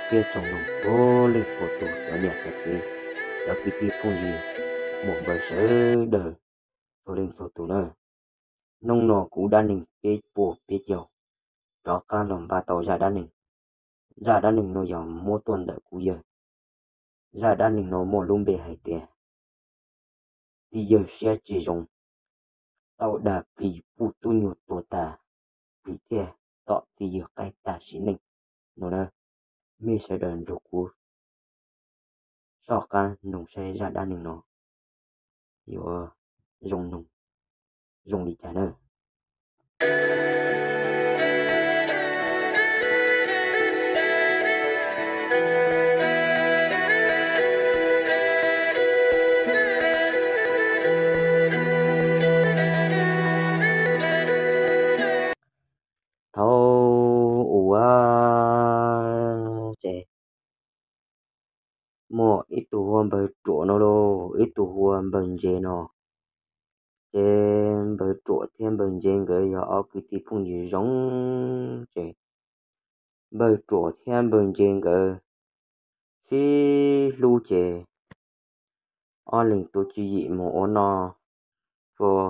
thiab tsoom mloog txhua leej txhua tus, cov niam cov txiv, cov kwv tij phooj ywg, muam npawg sawv daws txhua leej txhua tus na. Hnub no kuv dab neeg peb puas peb caug rov qab los npaj tau zaj dab neeg. Zaj dab neeg no yog muab tuaj ntawm kuv yawg. Zaj dab neeg no muaj lub npe hais tias txiv yawg siab tsis zoo, tau dag plis puj tub nyuag tuag tas, plis thiaj tom txiv yawg qaib tag sim neej no na. Mej sawv daws nrog kuv soj qab mloog saib zaj dab neeg no yuav zoo mloog zoo li cas na. Thaum ub ces muaj ib tug hu ua npawg Ruam no lauj, ib tug hu ua npawg Ntse no. Ces npawg Ruam thiab npawg Ntse nkawd yog ob kwv tij phooj ywg zoo, ces npawg Ruam thiab npawg Ntse nkawd sib hlub ces ob leeg tuaj tswv yim mus ua noj tsua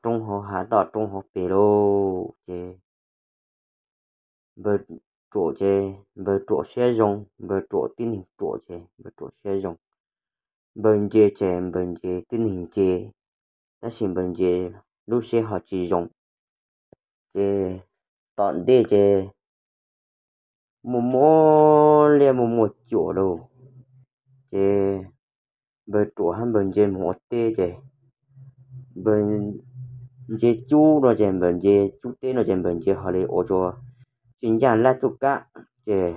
tom roob hauv hav tom roob hauv pes lauj. Ces npawg Ruam ces npawg Ruam siab zoo, npawg Ruam tib neeg ruam ces npawg Ruam siab zoo. Npawg Ntse ces npawg Ntse tib neeg ntse, tab sis npawg Ntse lub siab ho tsis zoo. Ces tom ntej ces muaj muaj liaj muaj muaj cuam lauj. Ces npawg Ruam hab npawg Ntse mus ua teb ces npawg Ntse cub no ces npawg Ntse cub teb no ces npawg Ntse ho li ua tsua tsis ncaj lab txuj kab. Ces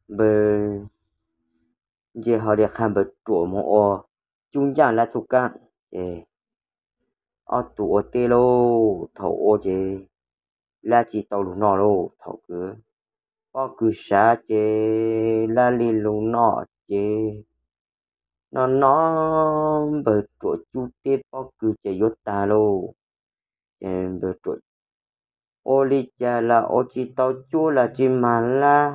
npawg Ntse ho li qha npawg Ruam mus ua cub ncaj lab txuj kab. Ces ob tug ua teb lauj, thaum ua ces lab tsis tau lug noj lauj. Thaum kws pob kws sav ces lab li lug noj ces noj noj npawg Ruam cub teb pob kws ces yuav tag lauj. Ces npawg Ruam ua li cas los ua tsis tau cuab los tsis mag lab,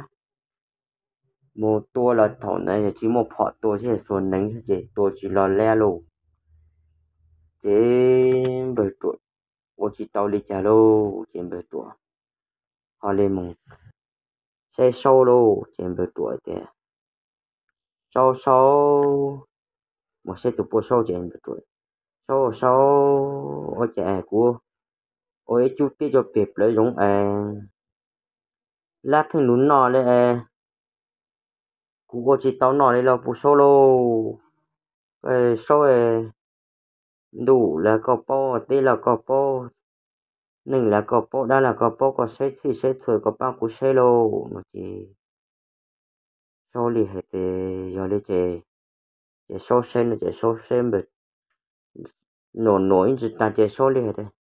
mus tua los thaum ntawd yog tsis muaj phom tua thiab xuas neev xwb ces tua tsis los lab lauj. Ces npawg Ruam ua tsis tau li cas lauj, ces npawg Ruam ho li mus saib Saub lauj. Ces npawg Ruam tias, Saub, Saub, mus saib tus puj Saub ces npawg Ruam, Saub, Saub, ua cas kuv ua ib cub teb rau peg plawv zoov es lab pheej lug noj li es kuv ua tsis tau noj li los puj Saub lauj. Koj Saub, ntuj los koj paub, teb los koj paub, neeg los koj paub, dab los koj paub, koj saib txhij saib txhua koj pab kuv saib lauj no ces Saub li hais tias yog li ces, ces Saub saib no ces Saub saib npawg Nuam Nuam ib ntsis tag ces Saub li hais tias,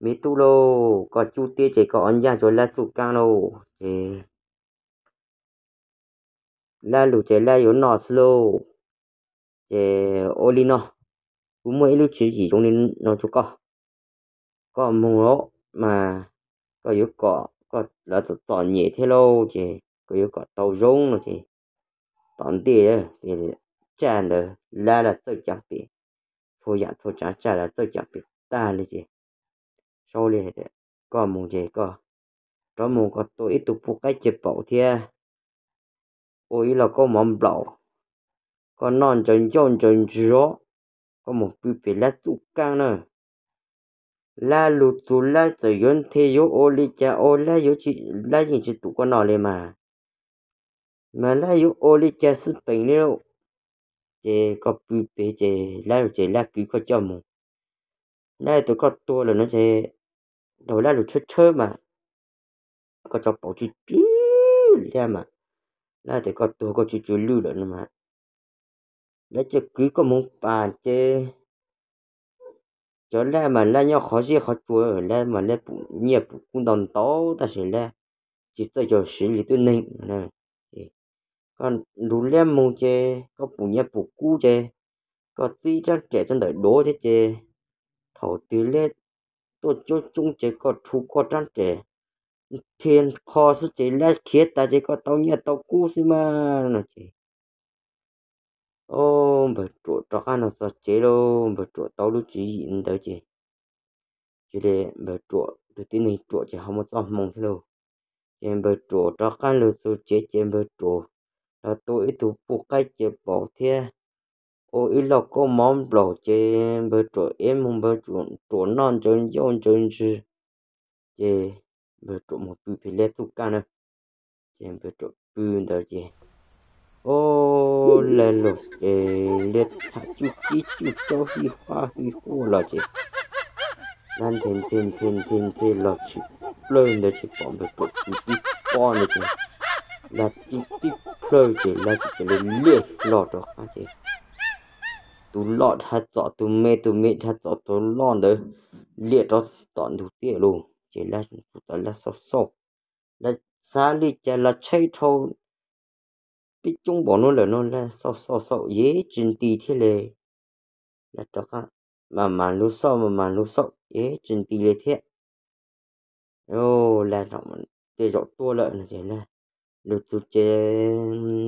Me tub lauj, koj cub teb ces koj ua ncaj rau lab txuj kab lauj, ces lab lug ces lab yuav noj xwb lauj. Ces ua li no, kuv muaj ib lub tswv yim zoo li no rau koj. Koj moog mas koj yuav kom koj lawv txom txom nyem thiab lauj, ces koj yuav kom tau zoo no ces tom ntej tsaj ntawd lab los txawj caav pem, txhua yam txhua tsaav tsaj los txawj caav pem tag li ces Saub li hais tias, Koj moog ces koj rov moog koj tua ib tug puj qaib ceg paum thiab ua ib lo kaub mov nplaum, koj noj ntsaws ncauj ntsaws ntswg os, koj moog pw pem lab txuj kab na. Lab lug txug lab txawm yuav nthe yuav ua li cas ua lab yuav tsis, lab yeej tsis tum koj noj li mas, mas lab yuav ua li cas xwb peem li lauj. Ces koj pw pem ces lab lug ces lab kwv koj coj moog. Lab tus koj tuag lawm no ces thaum lab lug tshawb tshawb mas koj tso pauv tsw tsw lab mas, lab tias koj tuag koj tsw tsw lwj lawm no mas, lab coj kwv koj moog pas ces cov lab mas lab nyob qhov zeb qhov tsua, lab mas lab pum nyiaj pum kub ntau ntau tab sis lab tsis txawj coj siv li tib neeg. Koj nrug lab moog ces koj pum nyiaj pum kub ces koj txib rab riam rau ntawm duav thiab ces thaum twg lab tuaj coob coob ces koj rhu koj rab riam Thiaj qho xwb ces lab khiav tas ces koj tau nyiaj tau kub xwb mas no ces, o, npawg ruam rov qab los txog tsev lauj, npawg ruam tau lub tswv yim ntawd ces, cia li npawg ruam tus tib neeg ruam ces ho muaj txoj hmoo thiab lauj. Ces npawg ruam rov qab los txog tsev ces npawg ruam los tua ib tug puj qaib cia paum thiab ua ib lauj kaub mov nplaum ces npawg ruam ev mus npawg ruam noj ntsaws ncauj ntsaws ntswg, ces npawg ruam mus pw pem liab txuj kaj na. Ces npawg ruam pw ntawd ces, o, lag luam ces liab tham tsuj kib tsuj caub hij huaj hij huaj los ces lab nthe nthe nthe nthe nthe los tshwm plaws ntawd ces pom npawg ruam pw tib pob ntawd ces lab tib tib plhaw ces lab tsis cia li liaj hlo rov qab ces tus loj dhia txom tus me, tus me dhia txom tus loj ntawd, liaj rov tom ntug tiaj lauj. Ces lab, lab xauj xauj, lab xav li cas los tshaib dhau peb coob npaum no lawm no lab xauj xauj xauj yeej tsis nti thiab li. Lab rov qab mam mam lug xauj mam mam lug xauj yeej tsis nti li thiab. Lab tej zaum tuaj lawm no ces lug txug ces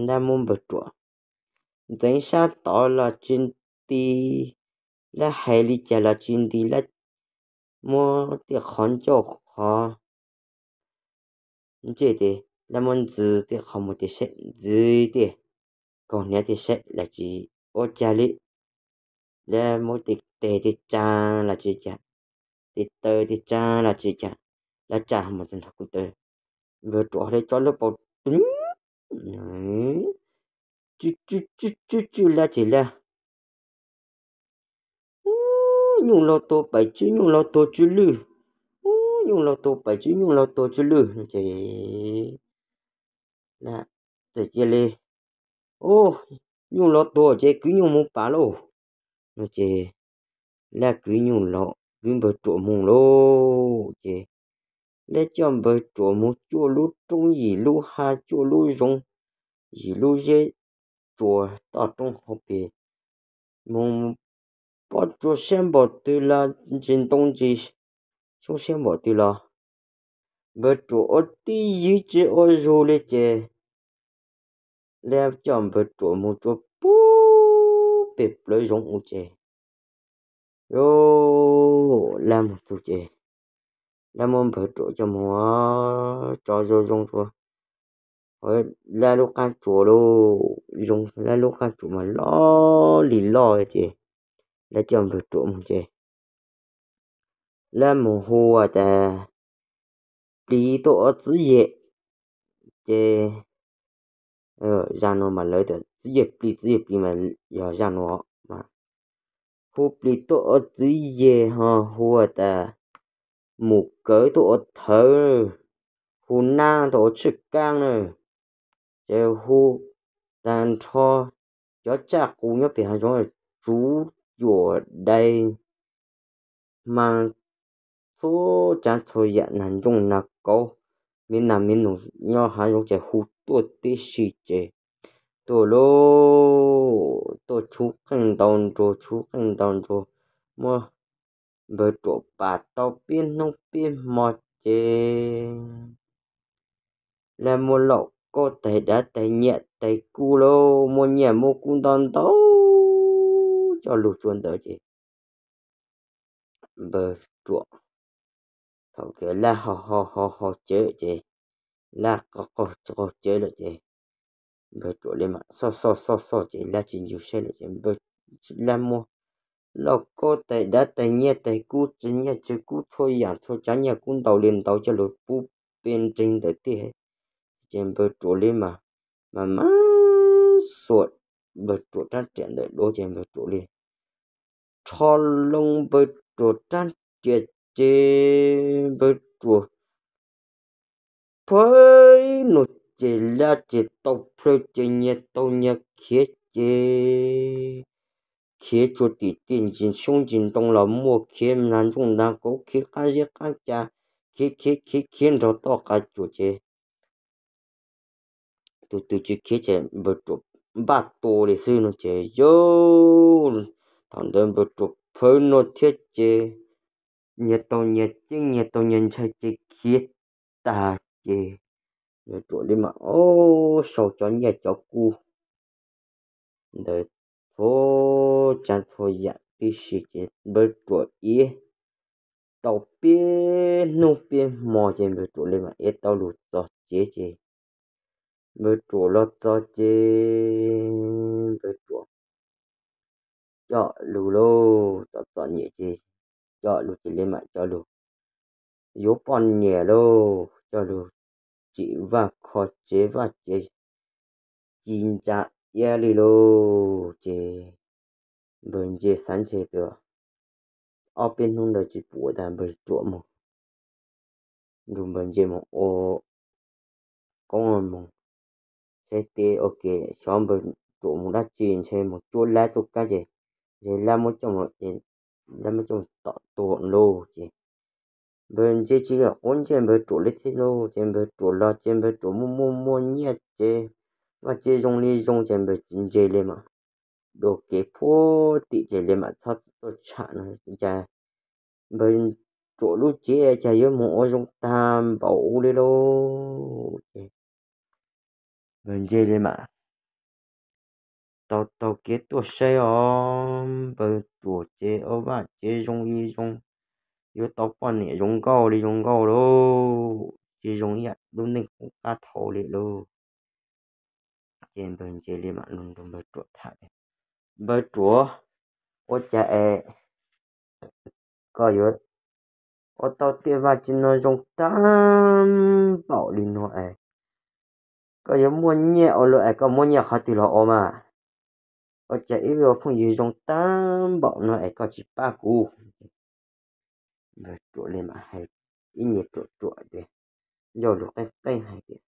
lab muab npawg ruam ntxeev sab tod los tsis nti, lab hais li cas los tsis nti, lab muab tej qhov ncauj qhov ntsej tes, lab muab ntxws tej qhov muag tes saib, ntxws tej kaug hniav tes saib los tsis ua cas li. Lab muab tej tes tej tsaa los tsis cas, tej taw tej tsaa los tsis cas, lab tsa mus txog nrog kuv taw, npawg ruam ho li tso lub paus tsw tsw tsw tsw lab ces lab, ub, nyuj laug tua pais tsw nyuj laug tua tsw lwj, ub, nyuj laug tua pais tsw nyuj laug tua tsw lwj no ces txawm cia li, ub, nyuj laug tua ces kwv nyuj mus pam lauj no ces lab kwv nyuj laug kwv npawg ruam mus lauj ces lab coj npawg ruam mus cuaj lub roob yim lub hav cuaj lub zoov yim lub zeb tsuas toj roob hauv pes mus pob tsuas siab npaum twg los ntsis ntoo ntsis xyoob siab npaum twg los npawg ruam ua tib ywv tsis ua zug li ces lab coj npawg ruam mus rua pub peg plawv zoov ua ces lab mus txug ces lab muab npawg ruam coj mus tso zoo zoo rua lab lub qaab tsuas lauj, zoo lab lub qaab tsuas mas loj li loj ces lab coj npawg ruam mus ces lab mus hu tas plis tuaj ua txwv yem ces zaj nuav mas lawv tas txwv yawg plis txwv yawg plis mas yog zaj nuav mas hu plis tuaj ua txwv yawg ho hu tas mus kawv tuaj ua thawv, hu naab tuaj ua tshwj kaab na, ces hu tag nrho cov tsaj qus nyob peg hav zoov tsuv cuam dai hma txhua tsaav txhua yaam nag ntsooj nag kauv, miv nag miv nug nyob hav zoov ces hu tuaj tib si ces tuaj lauj, tuaj tshub qeej ntau nruag tshub qeej ntau nruag muab npawg ruam pam tau peb hnub peb hmo ces lab muab lauj kaub tais dav tais nyiaj tais kub lauj, muab nyiaj muab kub ntau ntau coj lug tsua ntawd ces npawg ruam thaum kws lab ho ho ho ho cawv ces lab qaug cawv lawm ces npawg ruam li mas xauj xauj xauj xauj ces lab tsis ncu saib lawm ces lab muab lauj kaub tais dav tais nyiaj tais kub tsi nyiaj tsi kub txhua yaam txhua tsaav nyiaj kub ntau li ntau coj lug pub pes nreeg ntawm tej ces npawg ruam li mas mas mas xuam npawg ruam rab riam ntawm duav ces npawg ruam li rho loo npawg ruam rab riam ces npawg ruam phawj nuav ces lab ces tau plhaw ces nyias tau nyias khiav ces khiav tsua tim tej ntsis xyoob ntsis ntoo los muaj, khiav nag ntsooj nag kauv, khiav qaab zeb qaab ca, khiav khiav khiav khiav nrog toj qas cuam ces tus twg tsis khiav ces npawg ruam npaj tua li xwb no ces yog thaum ntawd npawg ruam phawj nuav thiab ces nyias tau nyias ceeb nyias tau nyias ntshai ces khiav tag ces npawg ruam li mam o sau cov nyiaj cov kub ntawd txhua tsav txhua yam tib si ces npawg ruam iab tau peb hnub peb hmo ces npawg ruam li mam iab tau lug txog tsev ces npawg ruam los txog ces npawg ruam coj lug lauj, txom txom nyem ces coj lug ces li mam coj lug yuav poj niam lauj, coj lug tsim vaj kho tsev vaj tsev ci ntsa iab li lauj ces npawg ntse xav ntshe tias ob peb hnub ntawd tsis pum tas npawg ruam mus nrug npawg ntse mus ua koob mus saib teb ua ke, xyov npawg ruam mus dab tsi ntshe mus cuab lab txuj kaab ces ntshe lab muab coj mus tom tua lauj ces npawg ntse tsis kam quav ntsej npawg ruam li thiab lauj ces npawg ruam los ces npawg ruam muaj muaj muaj nyiaj ces vaj tsev zoo li zoo ces npawg ntse li mam dua kev puag tim ces li mam txhob tuaj tsham no cas npawg ruam lub tsev cas yuav mus ua zoo tag npaum ub li lauj ces npawg ntse li mam tau taug kev tuaj saib os, npawg ruam ces ua vaj tsev zoo li zoo, yuav tau poj niam zoo nkauj li zoo nkauj lauj, tsis zoo ib yam lub neej qub qab thaum li lauj. Ces npawg ntse li mam lug nrug npawg ruam tham tias, npawg ruam, ua cas es koj yuav ua tau tej vaj tsev no zoo tag npaum li no es koj yuav muaj nyiaj ua luaj es koj muab nyiaj qhov twg los ua mas? Ua cas ib ua phooj ywg zoo tag npaum no es koj tsis pab kuv? Npawg ruam li mam hais ib nyuag ruam ruam tias, ncauj lus qeej qeej hais tias,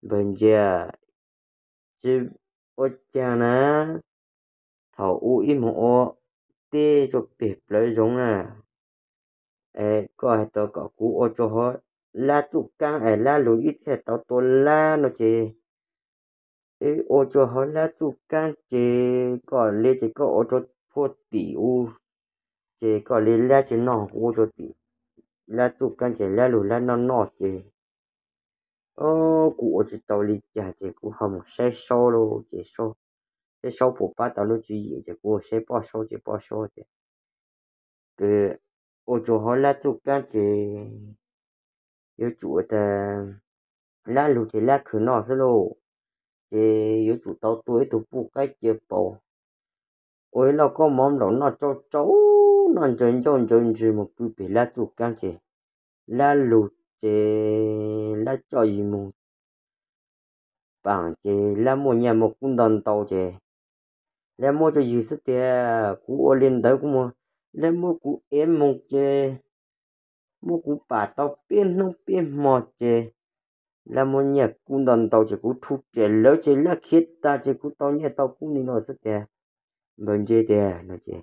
npawg ntse, tsis ua cas na, thaum ub wb mus ua teb rau peg plawv zoov na, es koj hais tias kom kuv ua rau hauv lab txuj kaab es lab lug wb thiaj tau tua lab no ces wb ua rau hauv lab txuj kaab ces koj li ces koj ua rau puag tim u ces koj li lab tsis noj, kuv ua rau tim lab txuj kaab ces lab lug lab noj noj ces o kuv ua tsis tau li cas ces kuv ho mus saib saub lauj ces saib saub puas pab tau lub tswv yim ces kuv saib poj saub ces poj saub tias ua rau hauv lab txuj kaab ces yuav tsum tas lab lug ces lab khwv noj xwb lauj, ces yuav tsum tau tua ib tug puj qaib cia paus ua ib lauj kaub mov nplaum noj tsau tsau, noj ntsaws ncauj ntsaws ntsws mus pw pem lab txuj kaab ces lab lug ces lab coj ywg mus paam ces lab muaj nyiaj muaj kub ntau ntau ces lab muab rau ywg xwb tiag. Kuv ua li ntawd kuv mus, lab muab kuv ev mus ces muab kuv pam tau peb hnub peb hmo ces lab muab nyiaj kub ntau ntau ces kuv rhu riam lawv ces lab khiav tag ces kuv tau nyiaj tau kub li no xwb tiag. Npawg ntse tiag no ces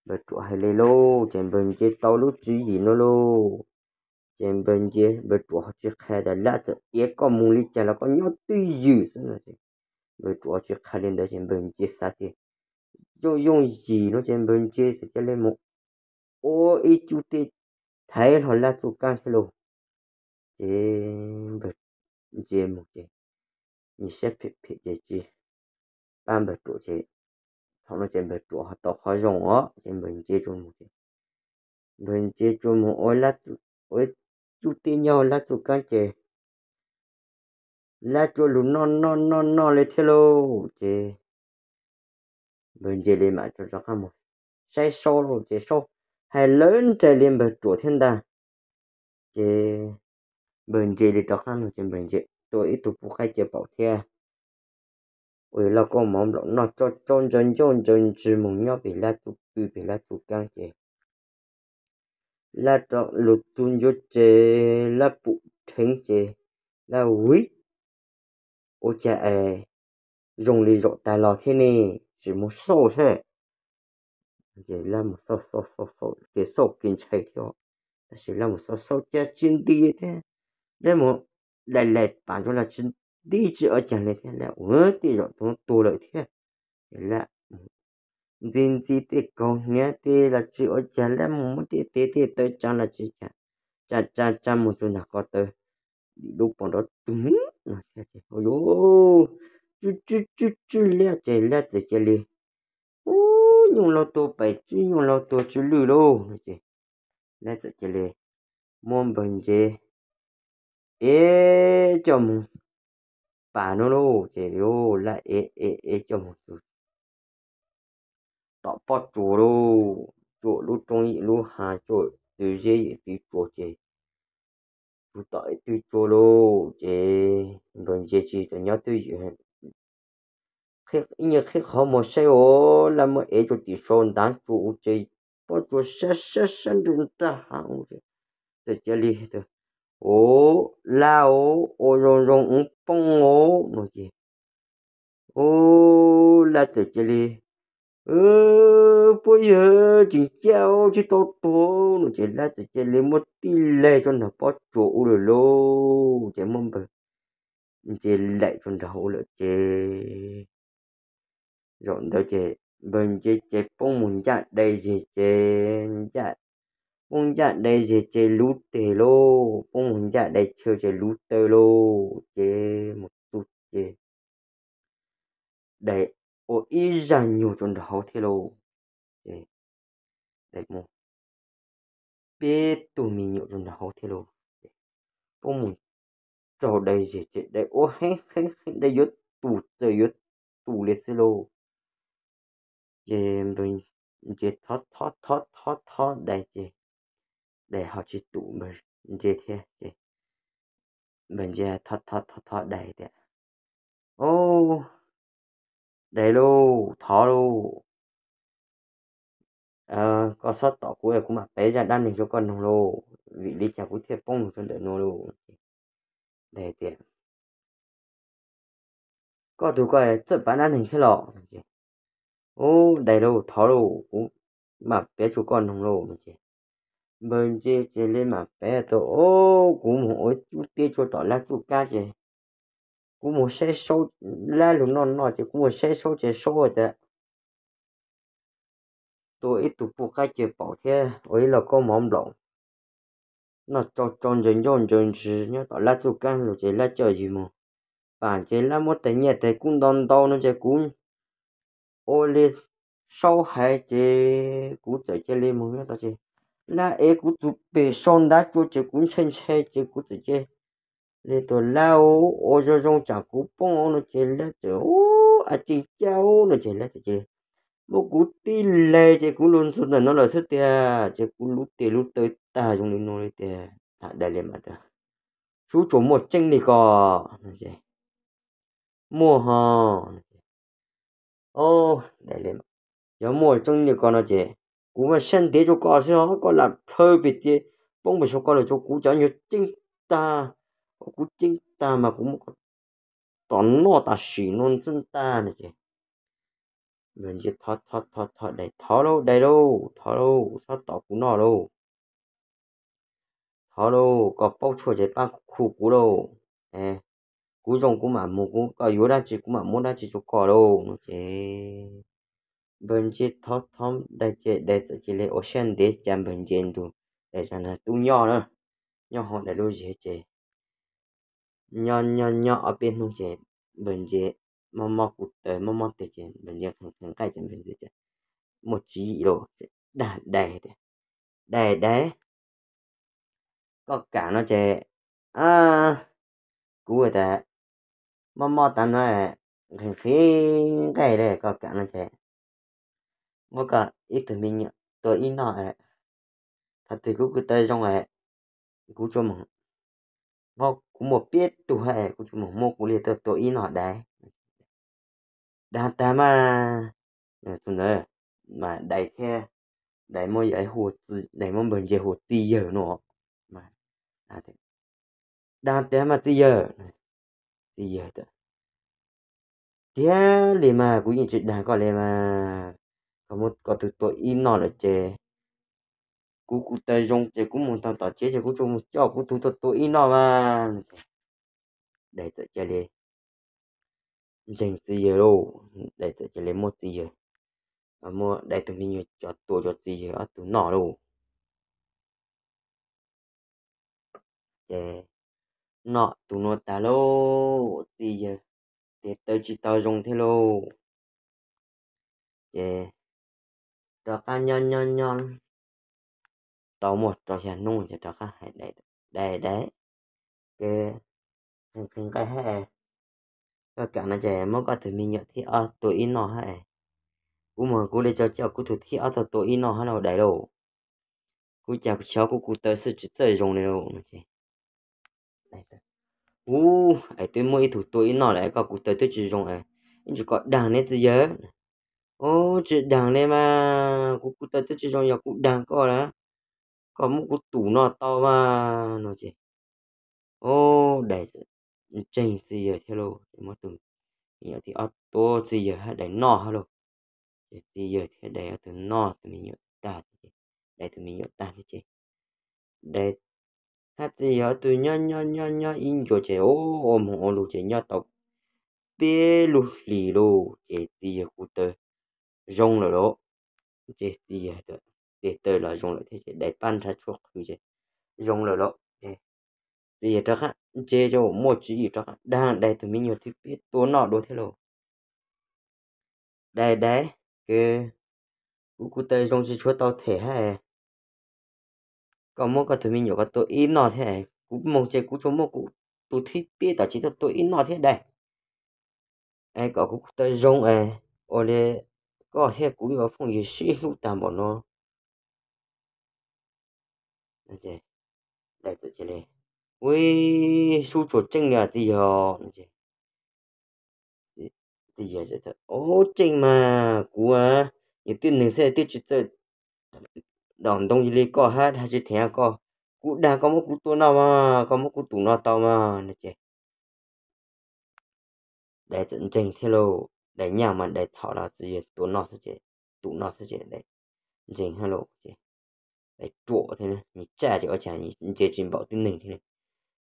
npawg ruam hais li lauj ces npawg ntse tau lub tswv yim no lauj. Ces npawg ntse npawg ruam ho tsis qhia tas lab txawm ev koj mus li cas los koj nyob twj ywm xwb no ces npawg ruam ho tsis qhia li ntawd ces npawg ntse xav tias yooj yooj yim no ces npawg ntse xav cia li mus ua ib cub teb thaiv hlo lab txuj kaab thiab lauj. Ces npawg ntse mus ces nws saib phem phem ces tsis pab npawg ruam ces thaum no ces npawg ruam ho tau qhov zoo os ces npawg ntse tsuas mus ces npawg ntse tsuas mus ua ib cub teb nyob lab txuj kaab ces lab tsuas lug noj noj noj noj li thiab lauj ces npawg ntse li mam rov qab mus saib saub lauj ces saub hais lawv nraim li npawg ruam thiab ntag. Ces npawg ntse li rov qab mus ces npawg ntse tua ib tug puj qaib cia paum thiab ua ib lauj kaub mov nplaum noj tsau tsau ntsaws ncauj ntsaws ntsws mus nyob pem lab txuj pw pem lab txuj kaab ces lab rov lug txug ntsuav tsev, lab pum dheev ces lab ua ib, ua cas es zoo li zaum tas los thiab ne, tsis mus xauj seb. Ces lab mus xauj xauj xauj xauj ces xauj kev ntshai thiab, tab sis lab mus xauj xauj cas tsis nti thiab, lab mus laim laim pam ntsuav los tsis nti tsis ua cas li thiab, lab ua tej zaum tus tuag lawm thiab. Ces lab ntxi ntxi tej kaug hniav tej los tsis ua cas, lab mus muab tej tes tej taw tsa los tsis cas, tsa tsa tsa mus txog ntawm ko taw, dim lub pos nrov tug no thiab ces, o yuv, tsw tsw tsw tsw liab ces liab txawm cia li, ub, nyuj laug tua pem tsw, nyuj laug tua tsw lwj lauj no ces, liab txawm cia li muab npawg ntse ev coj mus pas no lauj ces, o, liab ev ev ev coj mus txog tom pob tsuas lauj, tsuam lub roob yim lub hav, tsuam twv zeb yim twv tsua ces, tsuam tom ib twb tsua lauj ces npawg ntse tsis tau nyob twj ywm, ib nyuag qhib qhov muag saib, o, liab muab ev tsuas tim sau ntav tsuas u ces pob tsuas sab sab sab nrag nrag hav, txawm cia li, o, liab o, ua zoo zoo ub poob o no ces, o, liab txawm cia li, puab yawg tsis ncaj, tsis tau tuag no ces liab txawm cia li muab tij laig rau nram pob tsuas u lawm lauj ces muab npawg ntse laim rau nram u lawm ces, zaum ntawd ces npawg ntse ces poob mus ncaj dai zes ces, poob ncaj dai zes ces luv teg lauj, poob mus ncaj dai chaw ces luv taw lauj ces mus txug ces dai ua ib zaj nyuag rau nram hauv thiab lauj ces, dai muaj peb tug me nyuam rau nram hauv thiab lauj. Poob mus raug dai zes ces dai ua heev heev heev, dai yuav tus txawm yuav tus li xwb lauj. Ces npawg ntse thov thov thov thov thov dai ces dai ho tsis tus npawg ntse thiab ces npawg ntse thov thov thov thov dai tias, o, dai lauj, thov lauj, koj txhob tom kuv, kuv mam piav zaj dab neeg rau koj noog lauj, vim li cas kuv thiaj poob mus rau ntawm nuav lauj. Dai tias, koj tus koj txawj piav dab neeg thiab los? Ub, dai lauj, thov lauj, kuv mam piav rau koj noog lauj no ces npawg ntse ces li mam piav tias, o, kuv mus ua cub teb rau tom lab txuj kab ces kuv mus saib saub, lab lug noj noj ces kuv mus saib saub ces saub tias tua ib tug puj qaib caws paum thiab ua ib lauj kaub mov nplaum noj tsau tsau ntsaws ncauj ntsaws ntsws nyob tom lab txuj kab lug ces lab coj yus mus pam ces lab muab tais nyiaj tais kub ntau ntau no ces kuv ua li saub hais ces kuv txawm cia li mus nyob tod ces lab ev kuv txug pem sau ntav tsua ces kuv ntshai ntshai ces kuv txawm cia li tias lab ua zoo zoo tsam kuv poob no ces lab txawm, a, tsis ncaj no ces lab txawm cia li muab kuv tij laig ces kuv lug ntxug ntawm no lawm xwb tiag ces kuv lub tes lub taw tag zoo li no li tiag. Tham dai li mas tias, sub, tsuas muaj tseeb li ko no ces, muaj ho, o, dai li, yog muaj tseeb li ko no ces kuv mas siab ntev rau koj xwb os, koj lam plhaw pem tias poob pem saum ko lawm rau kuv cov nyuag ceeb tag, kuv ceeb tag mas kuv muab koj tom noj tam sim no ntxwb ntag no ces npawg ntse thov thov thov thov dai, thov lauj dai lauj, thov lauj, txhob tom kuv noj lauj, thov lauj, koj paub tshuaj ces pab khu kuv lauj, kuv zoo kuv mam mus, kuv, koj yuav dab tsi kuv mam muab dab tsi rau koj lauj no ces npawg ntse thov thov dai ces dai txawm cia li ua siab ntev cas npawg ntse nrug dai zag nag tub nyob na, nyob hauv dai lub zes ces nyob nyob nyob ob peb hnub ces npawg ntse mob mob kuv taw mob mob teg ces npawg ntse nqhis nqhis nqaij ces npawg ntse muaj tswv yim lauj, dag dai tias, dai dai, koj kam no ces, a, kuv tas mob mob tav no nqhis nqhis nqaij li, koj kam no ces muab koj ib tug me nyuam tua ib noj, thaum twg kuv kuv taw zoo kuv tsuas mus, kuv muaj peb tug kuv tsuas mus muab kuv li tuaj tua ib noj dai. Dag tag mas, tus ntawd mas dai thiab, dai muab, dai muab npawg ntse hu txiv yawg no, dag tias mas txiv yawg, txiv yawg tias, tiag li mas kuv yeej tsis dag koj li mas, koj muab koj tug tua ib noj lawm ces kuv kuv taw zoo ces kuv mus tau tom tsev ces kuv tsuas mus coj kuv tug tuaj tua ib noj mas. Dai txawm cia li ntseeg txiv yawg lauj, dai txawm cia li muab txiv yawg, muab dai tug me nyuam coj tua rau txiv yawg ob tug noj lauj. ces noj tus no tas lauj, txiv yawg tes taw tsis tau zoo thiab lauj. Ces rov qab nyob nyob nyob tau muaj rau xya hnub ces rov qab hais dais, dais, dais, koj nqhis nqaij hab, koj kam no ces muab koj tus me nyuam thib ob tua ib noj hab. Kuv mus kuv li tso coj kuv tus thib ob tau tua ib noj hab lauj dais lauj. Kuv cas kuv tsis ob kuv kuv taw xwb tsis txawj zoo li lauj no ces, ub, es twb muab ib tug tua ib noj lawm koj kuv taw twb tsis zoo es, ib ntsis koj daag ne txiv yawg. Ub, tsis daag li mas, kuv kuv taw twb tsis zoo yog kuv daag koj lawm, koj muab kuv tus noj tau mas no ces, ub, dais ntseeg txiv yawg thiab lauj, muab tus me nyuam thib ob tua txiv yawg hab dais noj hab lauj. Ces txiv yawg thiab dais ob tug noj tus me nyuam tag, dais tus me nyuam tag thiab ces dais hab txiv yawg ob tug nyob nyob nyob nyob ib ncua ces ua moog ua lug ces nyob tau peb lub hlis lauj ces txiv yawg kuv taw zoo lawm lauj. Ces txiv yawg tes taw los zoo lawm thiab ces dais pab nrhav tshuaj qhwv ces zoo lawm lauj ces txiv yawg rov qab ntse ces muaj tswv yim rov qab daag dais tus me nyuam thib peb tua noj dua thiab lauj. Dais, dais, kuv kuv taw zoo tsis tshuav tau them hab, koj muab koj tus me nyuam koj tua ib noj thiab, kuv moog ces kuv tsuas muab kuv tus thib peb tom tsev tuaj tua ib noj thiab dais, es kom kuv kuv taw zoo es ua li koj thiab kuv ua phooj ywg sib hlub tag npaum no. Ua, sub tsuas tseej li txiv yawg. Txiv yawg, ub, tseej mas kuv yog tib neeg xwb twb tsis txawj daus ntoo li koj hab, hab tsis thev koj. Kuv dag koj muab kuv tua noj mas, koj muab kuv tus noj tau mas no ces dais txawm ntseeg thiab lauj. Dais nyaj mas dais txhom los txiv yawg tua noj xwb ces, tus noj xwb ces dais ntseeg hab lauj ces dais ruam thiab, nws tsaj ces ua cas nws ntse tsis npaum tib neeg thiab.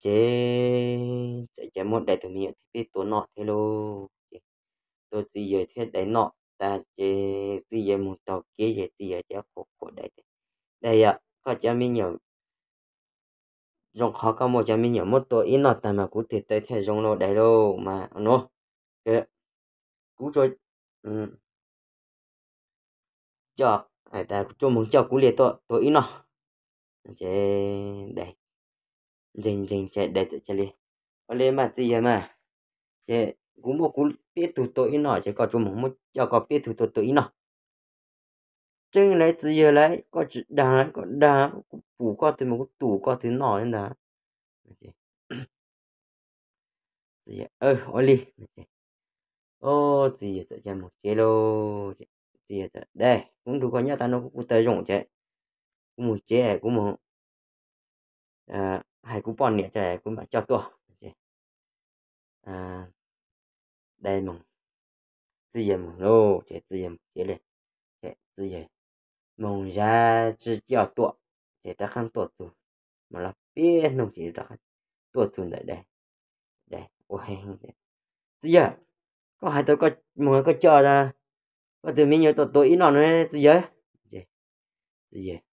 Ces txawm cia muab dais tus me nyuam thib peb tua noj thiab lauj. Ces tua txiv yawg thiab dais noj tas ces txiv yawg mus taug kev ces txiv yawg cia li qhuas qhuas dais tias, dais yom, koj cov me nyuam zoo qhov koj muab cov me nyuam muab tua ib noj tag mas kuv tes taw thiaj zoo lauj dais lauj mas nuav. Kuv tsuas coj, kuv tsuas moog coj kuv li tuaj tua ib noj. Ces dais ntseeg ntseeg ces dais txawm cia li, ua li mas txiv yawg mas, ces kuv muab kuv peb tug tua ib noj ces koj tsuas moog muab coj koj peb tug tua tua ib noj. Tseeb lauj txiv yawg lauj, koj tsis dag lauj, koj dag kuv pum koj tug mas kuv tus koj tug noj ntag. Ua li, txiv yawg txawm cia li mus tsev lauj. Txiv yawg tias, dais, kuv nrug koj nyob tas no kuv kuv taw zoo ces kuv mus tsev, kuv mus hais kuv poj niam ces kuv mam coj tuaj. Dais moog, txiv yawg moog lauj ces txawm mus tsev li. Ces txiv yawg moog zag tsi coj tuaj, ces rov qab tuaj txug, mas los peb hnub ces rov qab tuaj txug ntawm dais. Dais ua heev, txiv yawg, koj hais tias koj moog koj coj koj tug me nyuam tuaj tua ib noj no txiv yawg. Txiv yawg,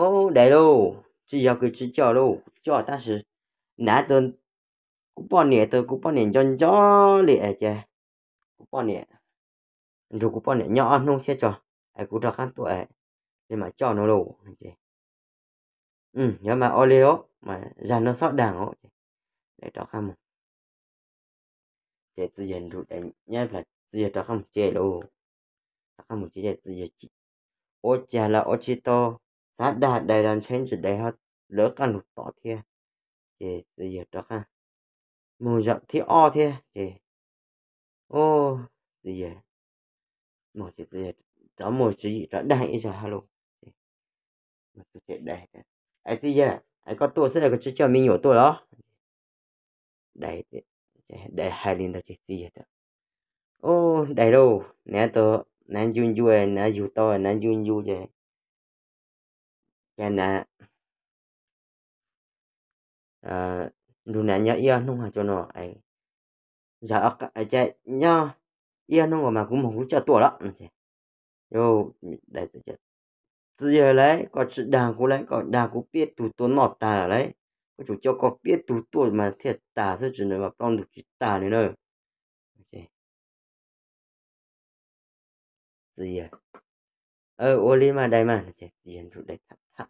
ub, dais lauj, tsis yog kws tsis coj lauj, coj tab sis nav tau kuv poj niam, tau kuv poj niam nco nco li es ces kuv poj niam, nrug kuv poj niam nyob ob hnub thiab tso, es kuv rov qab tuaj li mam coj no lauj. Yog mas ua li os, mas zag no xob daag os. Dais rov qab mus, ces txiv yawg nrug dais nyob ib plag, txiv yawg rov qab mus tsev lauj. Rov qab mus tsev ces txiv yawg ua cas los ua tsis tau, xav dag dais los ntshe ntsis dais ho lawv qab lug tom thiab. Ces txiv yawg rov qab moog zaum thib ob thiab ces, txiv yawg, txiv yawg rov muaj tswv yim rov dag ib zag hab lauj. Dais, es txiv yawg, es koj tuaj xwb los koj tsis coj me nyuam tuaj los? Dais, dais hais li ntawd ces txiv yawg tias, ub, dais lauj, nav tau, nav ncu ncu, nav yug tau, nav ncu ncu ces, ces nav nrug nav nyob ib ob hnub tso no, zag, ces nyob ib ob hnub mas kuv moog kuv coj tuaj los. Dais, Txiv yawg lauj, koj tsis dag kuv lauj, koj dag kuv peb tug tua noj tag lawm lauj. Koj tsum coj koj peb tug tuaj mas thiaj tag xwb, tsis ntawd mas ploj ntug tsis tag li na. Txiv yawg, ua li mas dais mas, ces txiv yawg nrug dais tham tham,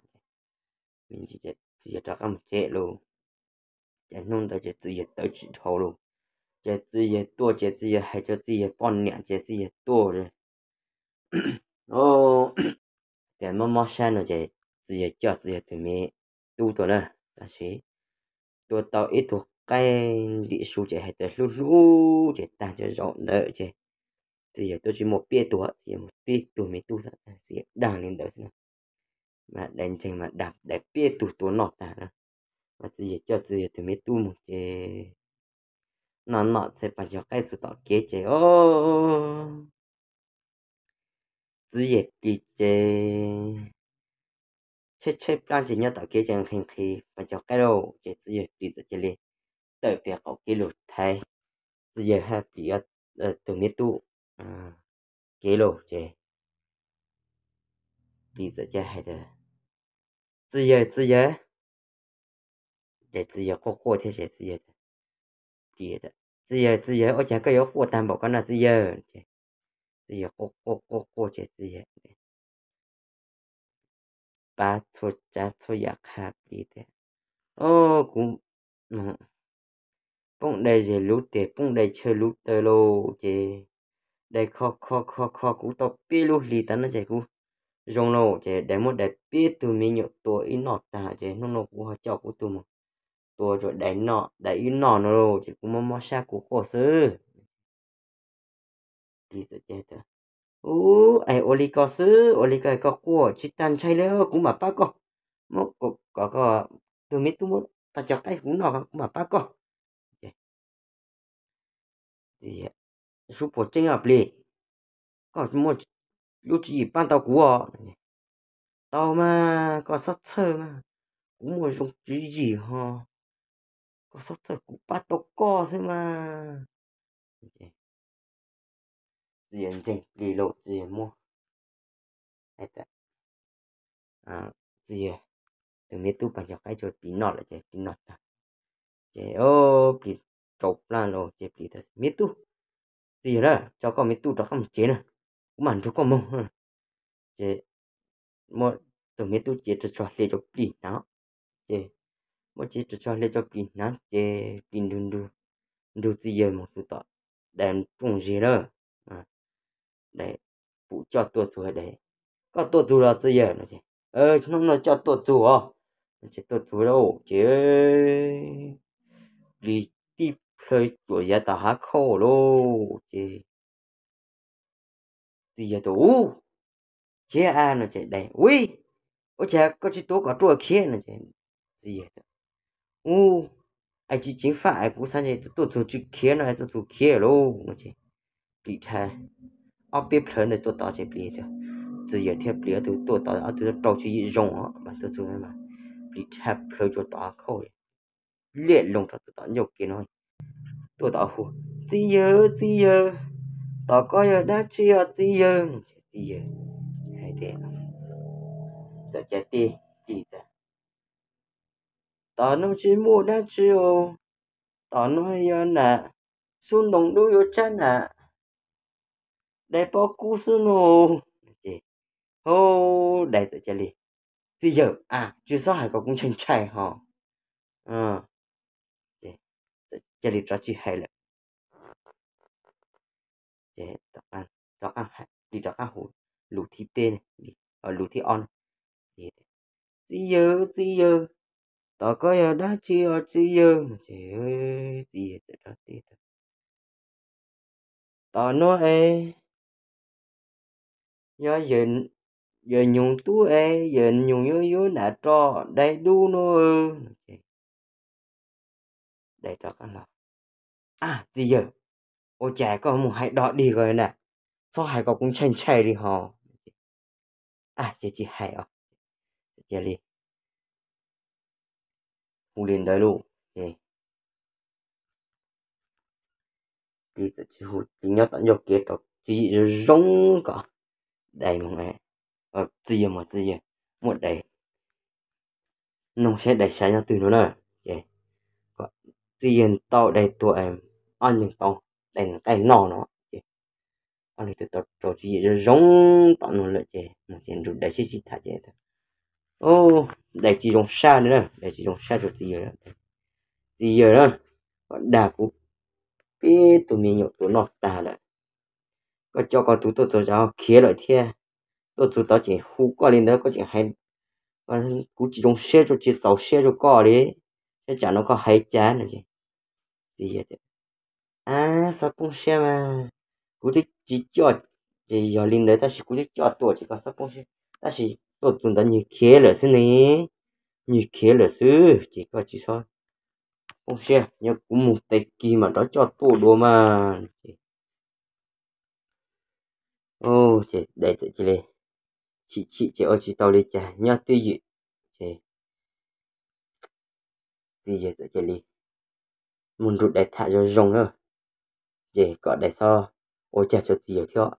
txiv yawg rov qab mus tsev lauj. Ces hnub ntawd ces txiv yawg tawv tsis dhau lauj. Ces txiv yawg tuaj ces txiv yawg hais rau txiv yawg poj niam ces txiv yawg tuaj tias mob mob sab no ces txiv yawg coj txiv yawg tus me tub tuaj na, tab sis tua tau ib tug qaib ntim su ces hais tias hlub hlub ces tag cov zaum ntawd ces txiv yawg tuaj tsis muaj peb tug, txiv yawg muaj peb tug me tub xwb, txiv yawg dag li ntawd xwb na. Mas dais ntseeg mas dag dais peb tug tua noj tag na. Mas txiv yawg coj txiv yawg tus me tub mus ces noj noj txhais pas cov qaib txug tom kev ces o txiv yawg plis ces tshaib tshaib plab ces nyob tom kev ces nqhis nqhis pas cov qaib lauj, ces txiv yawg plis txawm cia li tawm pem qaum kev lug thaiv txiv yawg hab plis tus me tub kev lauj, ces plis txawm cia hais tias, Txiv yawg, txiv yawg. Ces txiv yawg quaj quaj thiab ces txiv yawg, plis, Txiv yawg, txiv yawg, ua cas koj yuav quaj tag npaum ko na txiv yawg? Ces txiv yawg quaj quaj quaj quaj ces txiv yawg pab txhua tsav txhua yam qha plis tias, O, kuv poob dai zes luv tes poob dai chaw luv taw lauj, ces dais kho kho kho kho kuv tau peb lub hlis tas no ces kuv zoo lauj, ces dais muab dais peb tug me nyuam tua ib noj tag ces hnub no kuv ho coj kuv tug mus tua rau dais noj, dais ib noj no lauj, ces kuv mob mob sab kuv quaj xwb. Plis txawm tias, Ub, es ua li ko xwb, ua li ko koj quaj tsis tag ntshai li, kuv mam pab koj. Muab kom koj tug me tub muab pas cov qaib kuv noj kuv mam pab koj. Sub puas tseeb os plis, koj muaj lub tswv yim pab tau kuv os. Tau mas, koj txhob txhawj mas, kuv muaj zoo tswv yim ho, koj txhob txhawj kuv pab tau koj xwb mas. Txiv yawg ntseeg plis lauj, txiv yawg muab, txiv yawg tus me tub pas cov qaib rau plis noj lawm ces plis noj tag ces plis rau plab lauj ces plis tias, Me tub, txiv yawg na, tso koj me tub rov qab mus tsev na, kuv mam nrug koj moog. Ces muab tus me tub cev ras tsho hle rau plis hnav, ces muab cev ras tsho hle rau plis hnav ces plis nrug txiv yawg moog txug tom dais rooj zig lawm. Dais pum coj tuaj txug, dais, Koj tuaj txug los txiv yawg? No ces, Hnub no coj tuaj txug os. Ces tuaj txug lauj ces plis tib plhaw cuam yav tom hav khauj lauj ces txiv yawg tias, Ub, khiav a. No ces dais, Ui, ua cas koj tsis tuav kom ruaj khiav? No ces txiv yawg tias, Ub, es tsis ceev faj es kuv xav es tuaj txug tsis khiav no es tuaj txug khiav lauj. No ces plis dhia ob peb plhaw ntawd tuaj tod ces plis tias, txiv yawg thiab plis ob tug tuaj tod ob tug rau tsis yim zoo os, mas tuaj txug mas plis dhia plhaw rau tom hav khauj, liaj loo rau tom ncauj kev no, tuaj tod hu, Txiv yawg, txiv yawg, tom ko yog dab tsi os txiv yawg? No ces txiv yawg hais tias, txawm ca teb plis tias, Tom no tsis muaj dab tsi os, tom no yog nam xub ntoo dub yuav tsab nam dais pob kub xwb no. Ces, Hau, dais txawm ca li, Txiv yawg a, tsis txhob hais kom kuv ntshai ntshai ho. Cia li rov tsis hais lawm. Ces rov qab, plis rov qab hu lus thib peb, lus thib ob, Txiv yawg, txiv yawg, tom ko yog dab tsi os txiv yawg? Ces txiv yawg txawm rov teb tias, Tom no es yog yawm nyuj tub es yawm nyuj yuav yuav nam roj dais dub no. Dais rov qab los, A txiv yawg, ua cas koj mus hais dog dig ko na? Txhob hais kom kuv ntshai ntshai li ho. A, ces tsis hais os. Cia li hu li ntawd lauj. Ces plis txawm tsis hu, plis nyob tom ncauj kev rau tswv yim zoo zoo kom dais mus. Txiv yawg mas txiv yawg muab Dais noog saib Dais sav nyob twg no na. Ces txiv yawg tau Dais tua ob nyuag tau, Dais nqaij noj no. Ces ob leeg twb tau rau tswv yim zoo zoo tom no lawm ces mus ces nrug Dais sib sib tham ces Dais tsis zoo sab li na, Dais tsis zoo sab rau txiv yawg. Txiv yawg na, koj dag kuv peb tug me nyuam tus noj tag lawm, koj coj koj tus tuaj txog zas ho khiav lawm thiab. Tuaj txog tod tseem hu koj li ntawd koj tseem hais, kuv tsis zoo siab rau, tsis txaus siab rau koj li, saib tsam no koj hais cas no. Txiv yawg tias, ab, txhob poob siab mas, kuv twb tsis coj, ces yog li ntawd tab sis kuv twb coj tuaj ces koj txhob poob siab, tab sis tuaj txog ntawd nws khiav lawm xwb ne, nws khiav lawm xwb ces koj tsis txhob poob siab, yog kuv mus tag kis mam rov coj tuaj dua mas. Ces Dais txawm cia li chim chim ces ua tsis tau li cas nyob twj ywm. Ces txiv yawg txawm cia li mus nrug Dais tham zoo zoo na, ces kom Dais txhob ua cas rau txiv yawg thiab.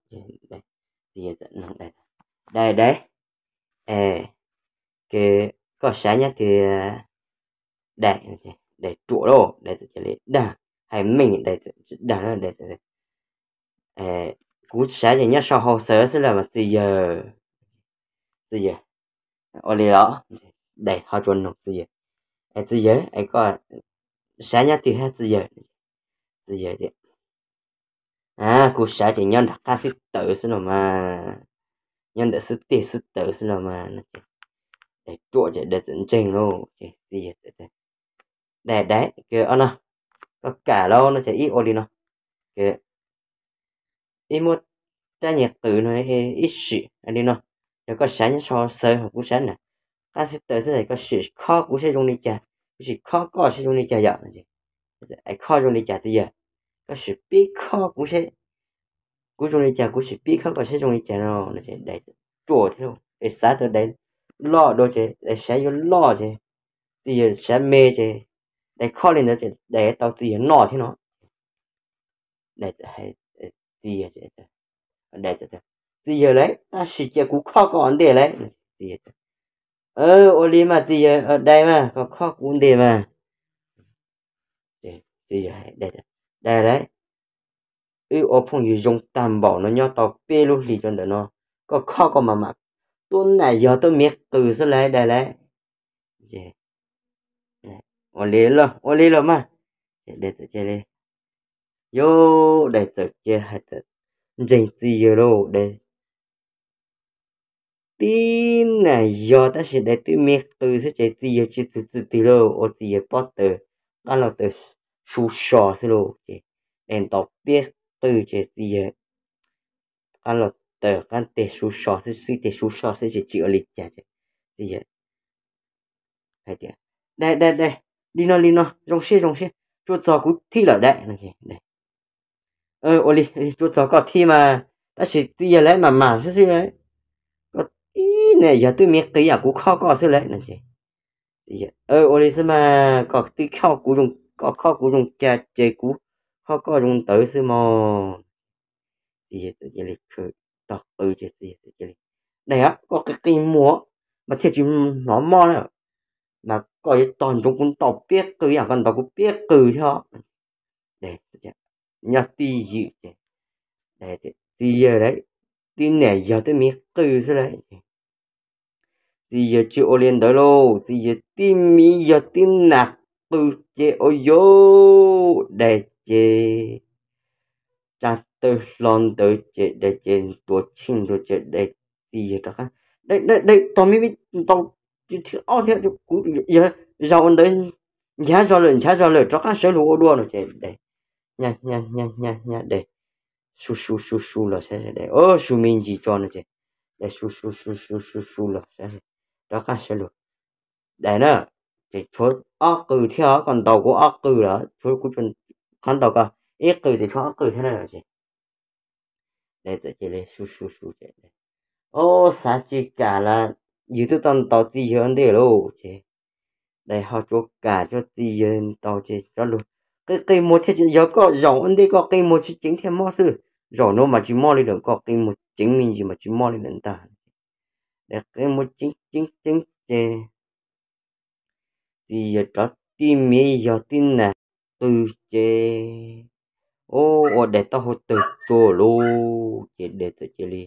Txiv yawg txawm nug Dais, Dais, Dais, koj sav nyob twg? Dais, Dais ruam lauj, Dais txawm cia li dag, hais meej Dais txawm dag, Dais txawm, kuv sav ces nyob sau hauv xawv xwb los mas txiv yawg. Txiv yawg, ua li los? Dais ho tsuas nug txiv yawg, txiv yawg, koj sav nyob twg hab txiv yawg? Txiv yawg tias, kuv sav ces nyob nram qab xwb tawv xwb los mas, nyob ntawm xwb tiag xwb tawv xwb los mas. Dais ruam ces Dais txawm ntseeg lauj. Ces txiv yawg tias, Dais, Dais, koj no, koj kam lauj no ces ib ua li no, ib muab rab nyuag qws no ib sim li no, yog koj sav nyob sau xawv ho kuv sav nram qab xwb tawv xwb, koj sim khob kuv saib zoo li cas, kuv sim khob koj saib zoo li cas yom. Khob zoo li cas txiv yawg? Koj sim pib khob kuv saib, kuv zoo li cas kuv sim pib khob koj saib zoo li cas no. Dais ruam thiab, Dais xav tias Dais loj dua ces Dais sav yuav loj ces txiv yawg sav me ces Dais khob li ntawd ces Dais tau txiv yawg noj thiab no. Dais txawm hais txiv yawg, Dais txawm tias, txiv yawg lauj, tab sis cia kuv khob koj ua ntej lauj. Txiv yawg tias, ua li mas txiv yawg, Dais mas koj khob kuv ua ntej mas. Txiv yawg hais Dais tias, Dais lauj, wb ua phooj ywg zoo tag npaum no nyob tau peb lub hlis rau ntawm no, koj khob koj mas mam tuab nam yog tuab miv qws xwb lauj Dais lauj. Ua li los, ua li los mas. Ces Dais txawm cia li, yog Dais txawm cia hais tias ntseeg txiv yawg lauj, Dais tib nam yog tab sis Dais twb me qws xwb ces txiv yawg tsis txwv txim twg lauj, ua txiv yawg pob taws qab los taws su so xwb lauj. Ces Dais ntaus peb qws ces txiv yawg qab los taws qab teg su so xwb, xwb teg su so xwb ces tsis ua li cas ces txiv yawg hais tias, Dais, Dais, Dais, li no li no, zoo siab zoo siab, tsuas txog kuv thib lawm Dais. Ua li, tsuas txog koj thib mas, tab sis txiv yawg lawv mas mas xwb xwb, koj ib niam yog twb me qis yam kuv khob koj xwb lawm no ces, ua li xwb mas, koj twb khob kuv zoo, koj khob kuv zoo cas ces kuv khob koj zoo ntawd xwb mog. Txiv yawg txawm cia li khwv tog qws ces txiv yawg txawm cia li, Dais, koj qi qi muag mas thiaj tsis hnov mob na, mas koj yuav tog ntsoov kuv ntaus peb qws yam koj ntaus kuv peb qws thiab. Nyob twj ywm ces txiv yawg lawv tib niam yog twb me qws xwb lawm. Txiv yawg tsis ua li ntawd lauj, txiv yawg tib me yog tib nam qws ces ua yuav Dais ces tsa taw hlo ntawd ces Dais ces tuav tsheej ntawd ces Dais, txiv yawg rov qab, Dais, Dais, Dais, tog me me ntaus thib ob thiab, kuv yog zaum ntawd nchav zog lawm, nchav zog lawm, rov qab sawv lug ua dua no ces Dais, nya nya nya nya Dais su su su su los saib, Dais su me ntsis tso no ces Dais su su su su su su los saib, rov qab sawv lug. Dais na, ces tshuav ob qws thiab, koj ntaus kuv ob qws lawm, tshuav kuv qhov ntaus koj ib qws ces tshuav ob qws thiab na ces Dais txawm cia li su su su ces, Au, xav tsis kam lawm, yus twb tau ntaus txiv yawg ua ntej lauj ces Dais ho tsuas kam tso txiv yawg ntaus ces cov lus, Qi qi muag thiaj tsis, yog koj zaum ua ntej koj qi muag tsis ceev thiaj mob xwb, zaum no mas tsis mob li lawm, koj qi muag ceev me ntsis mas tsis mob li lawm ntag. daim qeeb muab ceeb ceeb ceeb ces txiv yawg rov tib me yog tib nag qw ces ua daim taub hau tawg txuas lauj ces daim txawm cia li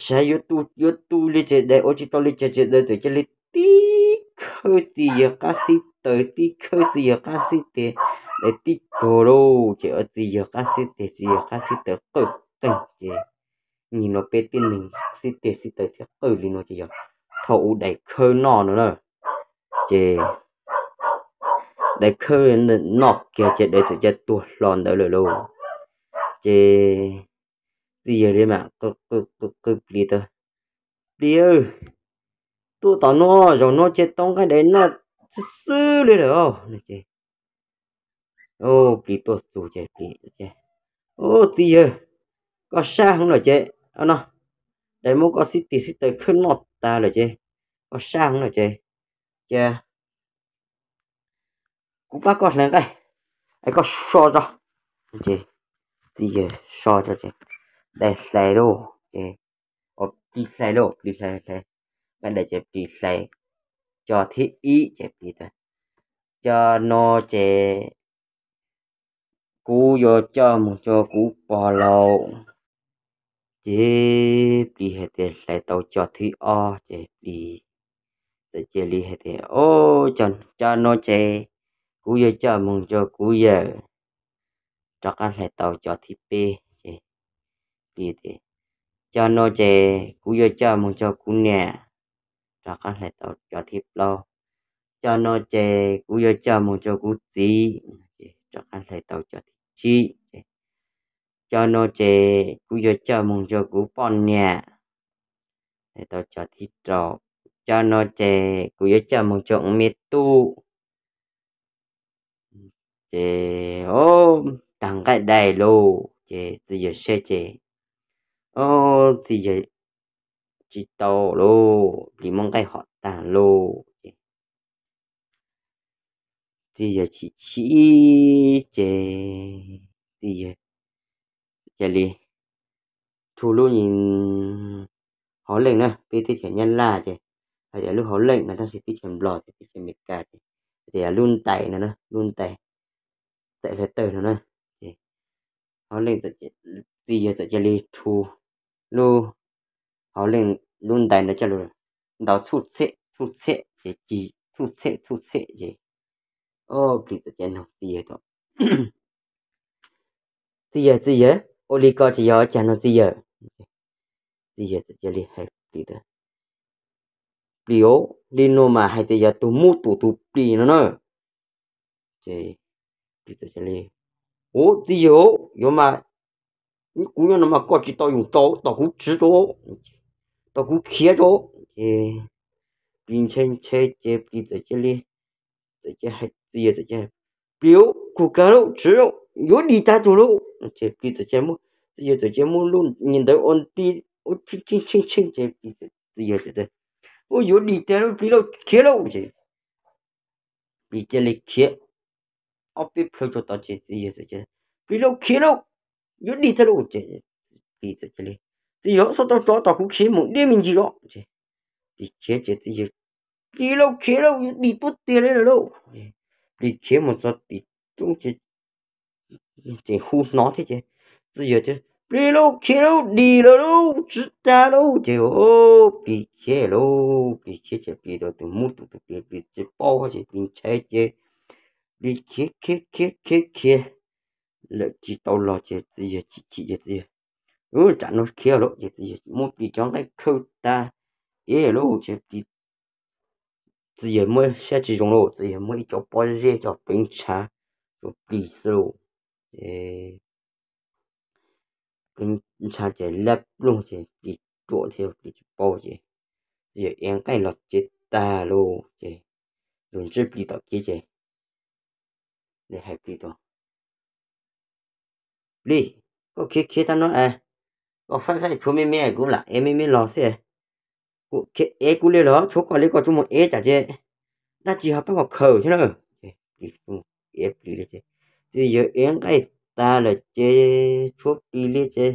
saib yuav tu yuav tu li ces daim ua tsis tau li ces daim txawm cia li tib khawb txiv yawg qab xib taws tib khawb txiv yawg qab xib tes, daim tib kaug lauj ces ua txiv yawg qab xib tes txiv yawg qab xib taws qawj qeeg ces nim no peb tib neeg xib tes xib taws thiab qawj li no ces yog thaum ub daim khawb noj no na ces daim khawb noj kiag ces daim txawm cia tuag hlo ntawd lawm lauj ces txiv yawg li mam qw qw plis tas, Plis, tuaj tom no, zaum no ces tau nqaij daim noj xwb xwb li lawm os. Plis tuaj txug ces plis, Txiv yawg, koj sab heev lawm ces no, daim muab koj xib tes xib taws khawb noj tas lawm ces koj sab heev lawm ces cia kuv pab koj hlais nqaij, es koj so tso. Ces txiv yawg so tso ces daim hlais lauj ces, plis hlais lauj, plis hlais hlais, nqaij daim ces plis hlais co thib ib ces plis tas, Co no ces kuv yuav coj mus rau kuv pog laus. Ces plis hais tias hlais tau co thib ob ces plis txawm cia li hais tias, Co no ces kuv yuav coj mus rau kuv yawm. Rov qab hlais tau co thib peb ces plis tias, Co no ces kuv yuav coj mus rau kuv niam. Rov qab hlais tau co thib plaub. Co no ces kuv yuav coj mus rau kuv txiv. Rov qab hlais tau co thib tsib. Co no ces kuv yuav coj mus rau kuv poj niam. Hlais tau co thib rau. Co no ces kuv yuav coj mus rau me tub. Ces tag nqaij dai lauj ces txiv yawg saib ces, o, txiv yawg tsis tau lauj, plis muab nqaij hom tag lauj ces txiv yawg chim chim ces txiv yawg cia li rhu lub hauv leej na, peb teb chaws Nyab Laj ces hais tias lub hauv leej no, tab sis teb chaws Nplog ces teb chaws Amelikas ces hais tias lub ntais no, lub ntais txaim hlais tawg no na. Ces hauv leej, txiv yawg txawm cia li rhu lub hauv leej lub ntais no coj los ntaus txhub txheb txhub txheb ces cig txhub txheb txhub txheb ces, o, plis txawm cia li nug txiv yawg tias, Txiv yawg, txiv yawg, ua li ko tsis yog cas no txiv yawg? Txiv yawg txawm cia li hais plis tias, Plis, li no mas hais tias yog tus muab tus tus plis no na. Ces plis txawm cia li, Ua txiv yawg, yuav mas kuv nyob no mas koj tsis tau yoos tso, tos kuv tsiv tso, tos kuv khiav tso. Ces plis ntshai ntshai ces plis txawm cia li, txawm cia li hais txiv yawg txawm cia li, Plis, kuv kawg lauj, tsiv lauj, yuav dim tag tus lauj. Ces plis txawm cia li muab, txiv yawg txawm cia li muab lub niag ntawd ua nti ua tsheej tsheej tsheej ces txiv yawg txawm tias, Ua yuav dim tag lauj, plis lauj, khiav lauj. Ces plis cia li khiav ob peb plhaw tso tod ces txiv yawg txawm cia li, Plis lauj, khiav lauj, yuav dim tag lauj. Ces plis txawm cia li, Txiv yawg, txhob tau tso, tos kuv khiav mus deb me ntsis os. Ces plis khiav ces txiv yawg, Plis lauj, khiav lauj, yuav dim tuab tiag li lawm lauj. Plis khiav mus txog tim roob ces tseem hu hnov thiab ces txiv yawg tias, Plis lauj, khiav lauj, dim lawm lauj, tsiv tag lauj. Ces plis khiav lauj, plis khiav ces plis tau tus muab tus tus plis, plis tsis paub ces plis ntshai ces plis khiav khiav khiav khiav khiav lawm tsis tau los ces txiv yawg chim chim ces txiv yawg, Tsam no khiav lauj. Ces txiv yawg muab plis cov nqaij khawb tag ev lauj ces plis, txiv yawg muab siab tsis zoo lauj, txiv yawg muab ib co pob zeb cov pleev ntshav rau plis xwb lauj. Ces pleev ntshav ces lab ploog ces plis ruam thiab plis tsis paub ces txiv yawg ev nqaij los tsev tag lauj ces los ntsib plis tom kev ces hais plis tias, Plis, koj khiav khiav tag no es koj faib faib tshuav me me kuv lam ev me me los xwb. Kuv khiav ev kuv li los tshuav koj li koj tsuas mus ev tsam ces dab tsi ho pab koj khaws thiab na. Ces plis mus ev plis li ces txiv yawg ev nqaij tag lawm ces tshuav plis li ces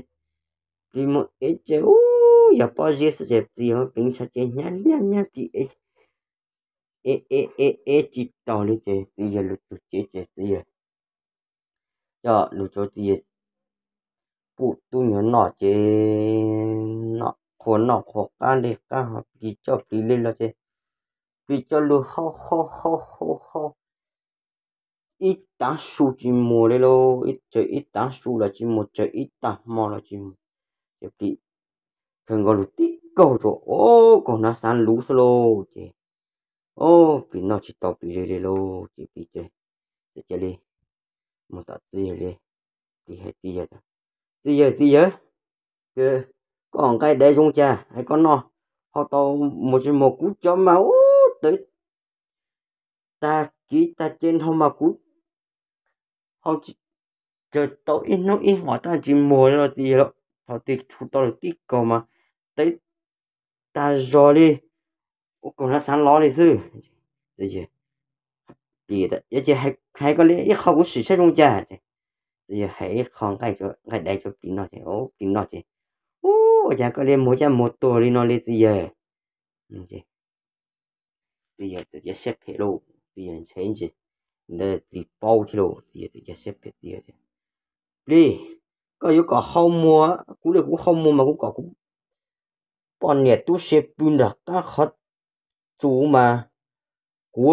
plis mus ev ces ub yog pob zeb xwb ces txiv yawg pleev ntshav ces hnyav hnyav hnyav plis, e e e e tsis taus li ces txiv yawg lug txug tsev ces txiv yawg coj lug rau txiv yawg pum tub nyuag noj ces noj qhuas noj qhuas qab li qab ho plis coj plis li los ces plis coj lug hau hau hau hau hau ib tav su tsis muag li lauj, tsaws ib tav su los tsis muag, tsaws ib tag hmo los tsis muag. Ces plis kawg nkaus lug tib kaug rau, o, kaug hnav xaav luv xwb lauj ces, o, plis noj tsis tau plis li li lauj ces plis cia li mus tom txiv yawg li, plis hais txiv yawg, txiv yawg, txiv yawg, koj nqaij dai zoo cas es koj noj ho tau, muag tsis muag? Kuv cov mas ub tawv tag kiv tag ce nrho mas kuv ho tsis tsaws tau ib hnub ib hmos tab tsis muag li los txiv yawg. Thaum twg tshuav tau lawm tib kaug mas tawv tag zog li, ua kaug hnav xaav lov li xwb. Yog ces hais koj li ib qho kuv sim saib zoo cas. Txiv yawg hais ib qho nqaij dai rau plis noj ces plis noj ces, ua cas koj li muag caj muag tuag li no li txiv yawg? Txiv yawg txawm cia siab phem lauj, txiv yawg ntshai ntsis ntawd plis paub thiab lauj, txiv yawg txawm cia siab phem, txiv yawg tias, plis, koj yuav kom hau muag, kuv li kuv hau muag mas kuv kom kuv poj niam tub se pw nram qab qhov txus mas kuv